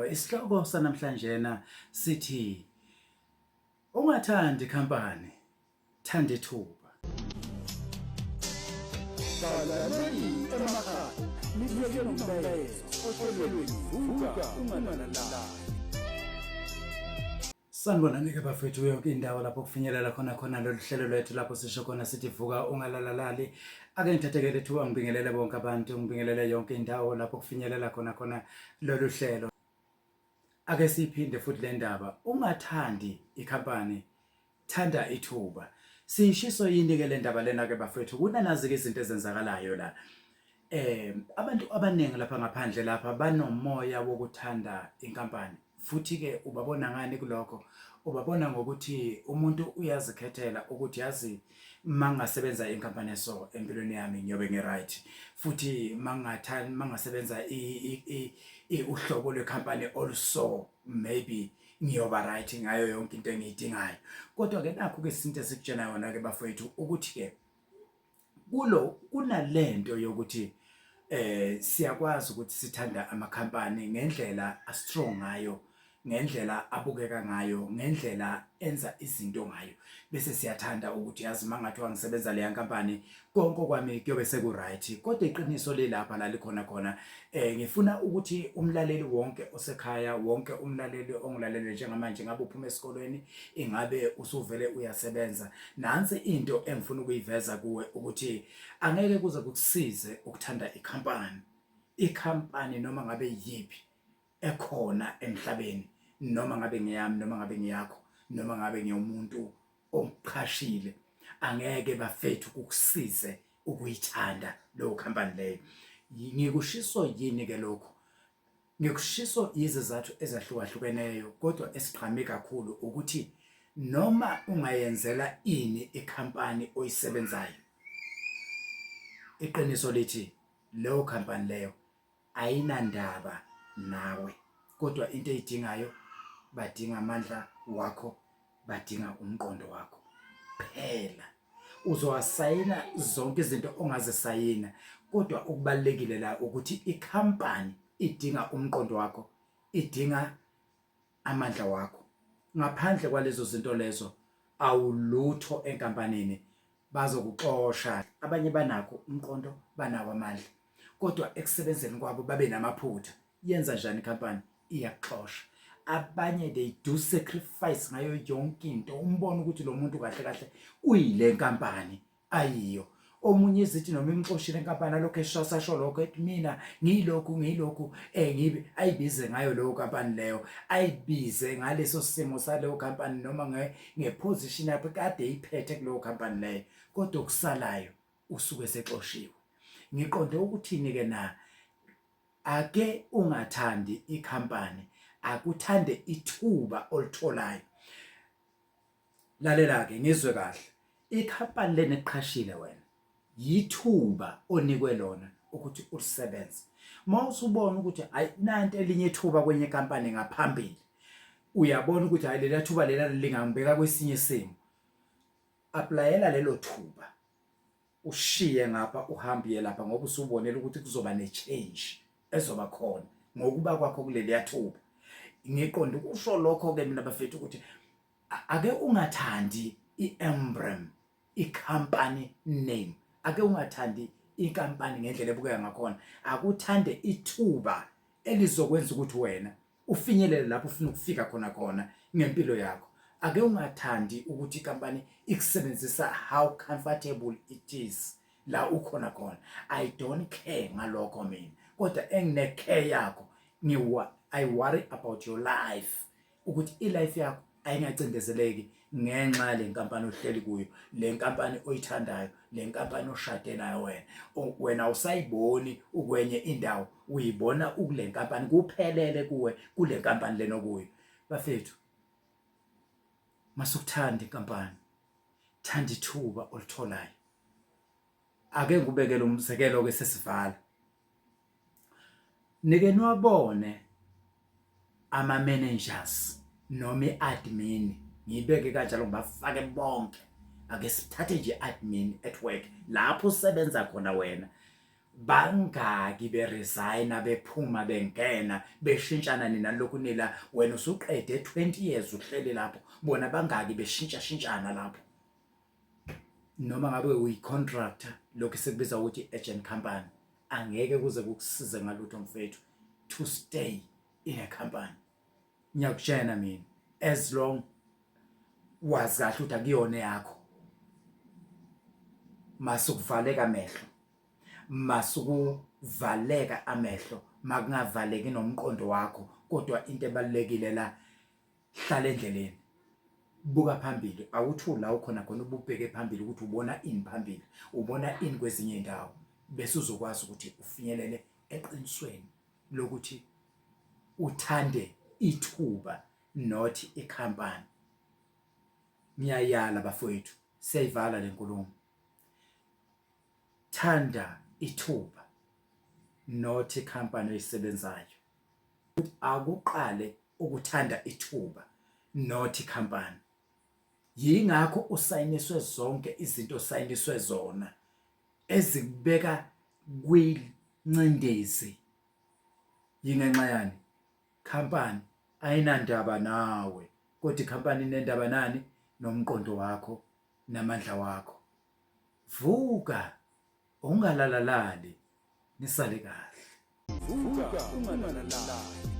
Isihloko sanamhlanjena sithi ungathandi company, thanda ithuba. Balaleli emakhaya, nibuyele nomlayezo ohlelweni Vuka Ungalalali. Sanibonani-ke bafethu yonke indawo lapho kufinyelela khona khona lolu hlelo lwethu lapho sisho khona sithi vuka ungalalalali. Ake ngithatheke lethuba ngibingelele bonke abantu, ngibingelele yonke indawo lapho kufinyelela khona khona lolu hlelo. Ake siyiphinde futhi le ndaba, ungathandi ikhampani, thanda ithuba. Siyishiso yini-ke le ndaba lena-ke bafethu? Kunanazi-ke izinto ezenzakalayo la. Abantu abaningi lapha ngaphandle lapha banomoya wokuthanda inkampani futhi-ke ubabona ngani kulokho? Ubabona ngokuthi umuntu uyazikhethela ukuthi yazi mangasebenza inkampani eso empilweni yami ngiyobe ngi-right futhi mangathanda mangasebenza uhlobo lwekhampani oluso maybe ngiyoba right ngayo yonke into engiyidingayo. Kodwa-ke nakhu-ke isinto esikutshena yona-ke bafowethu ukuthi-ke kulo kunalento yokuthi siyakwazi ukuthi sithanda amakhampani ngendlela a-strong ngayo, ngendlela abukeka ngayo, ngendlela enza izinto ngayo, bese siyathanda ukuthi yazi mangathiwa ngisebenza leya nkampani konke kwami kuyobe seku-right. Kodwa iqiniso lilapha la likhona khona. Ngifuna ukuthi umlaleli wonke osekhaya, wonke umlaleli ongilalele njengamanje, ngabe uphuma esikolweni, ingabe usuvele uyasebenza, nansi into engifuna ukuyiveza kuwe ukuthi angeke kuze kukusize ukuthanda ikhampani. Ikhampani noma ngabe yiphi ekhona emhlabeni, noma ngabe ngeyami, noma ngabe ngeyakho, noma ngabe ngeyomuntu omqhashile, angeke bafethu kukusize ukuyithanda leyo khampani leyo. Ngikushiso yini ke lokho? Ngikushiso yizizathu ezahlukahlukeneyo kodwa esigqame kakhulu ukuthi noma ungayenzela ini ikhampani oyisebenzayo, iqiniso lithi leyo khampani leyo ayinandaba nawe, kodwa into eyidingayo, badinga amandla wakho, badinga umqondo wakho phela. Uzowasayina zonke izinto ongazisayina, kodwa okubalulekile la ukuthi ikhampani idinga umqondo wakho, idinga amandla wakho. Ngaphandle kwalezo zinto lezo awulutho enkampanini, bazokuxosha. Abanye banakho umqondo, banawo amandla, kodwa ekusebenzeni kwabo babe namaphutha. Yenza njani ikhampani? Iyakuxosha. Abanye they do sacrifice ngayo yonke into, umbone ukuthi lo muntu kahle kahle uyile nkampani ayiyo. Omunye izithi noma imxoshile inkampani alokhu eshasasho lokho ethi mina ngiyilokhu ngiyilokhu ngibe ayibize ngayo leyo nkampani leyo, ayibize ngaleso simo saleyo nkampani noma ngeposition yakhe kade iphethe kuleyo nkampani leyo, kodwa okusalayo usuke sexoshiwe. Ngiqonde ukuthini-ke na? Ake ungathandi ikhampani, akuthande ithuba olitholayo. Lalela-ke ngizwe kahle, ikhampani lena ekuqhashile wena yithuba onikwe lona ukuthi ulisebenze. Uma usubona ukuthi hayi nanti elinye ithuba kwenye inkampani ngaphambili, uyabona ukuthi hayi lela thuba lela lingangibeka kwesinye isimo, aplayela lelo thuba, ushiye ngapha uhambe uye lapha, ngoba usubonela ukuthi kuzoba ne-change ezoba khona ngokuba kwakho kuleliya thuba. Ngiqonda ukusho lokho-ke mina bafethu ukuthi ake ungathandi i-emblem, i-company name, ake ungathandi inkampani ngendlela ebukeka ngakhona, akuthande ithuba elizokwenza ukuthi wena ufinyelele lapho ufuna ukufika khona khona ngempilo yakho. Ake ungathandi ukuthi inkampani ikusebenzisa how comfortable it is la ukhona khona. I don't care ngalokho mina, kodwa engine care yakho, I worry about your life, ukuthi i-life yakho ayingacindezeleki ngenxa yale nkampani ohleli kuyo, le nkampani oyithandayo, le nkampani oshade nayo wena. Wena usayiboni ukwenye indawo, uyibona ukule nkampani, kuphelele kuwe kule nkampani lena okuyo. Bafethu, masukuthanda inkampani, thanda ithuba olitholayo. Ake ngikubekele umzekelo-ke sesivala. Nike niwabone ama-managers noma i-admin, ngiyibeke kanjalo ngibafake bonke. Ake sithathe nje i-admin at work, lapho usebenza khona wena. Bangaki beresigna bephuma bengena beshintshana nina lokhu nila wena usuqede 20 years uhleli lapho bona bangaki beshintsha shintshana lapho noma ngabe uyi-contractor lokhu sikubiza ukuthi agent company angeke kuze kukusize ngalutho mfethu to stay in a company ngiyakutshena mina as long wazi kahle ukuthi akuyona yakho masukuvaleka amehlo masukuvaleka amehlo makungavaleki nomqondo wakho kodwa into ebalulekile la hlala endleleni buka phambili awuthi la ukhona khona ububheke phambili ukuthi ubona ini phambili ubona ini kwezinye indawo bese uzokwazi ukuthi ufinyelele eqinisweni lokuthi uthande ithuba not ikhampani ngiyayala bafowethu siyayivala lenkulumo thanda ithuba not ikhampani oyisebenzayo akuqale ukuthanda ithuba not ikhampani yingakho usayiniswe zonke izinto osayiniswe zona ezikubeka kwincindezi yingenxa yani company ayinandaba nawe kodwa ikhampani inendaba nani nomqondo wakho namandla wakho vuka ungalalalali nisale kahle Vuka ungalalalali.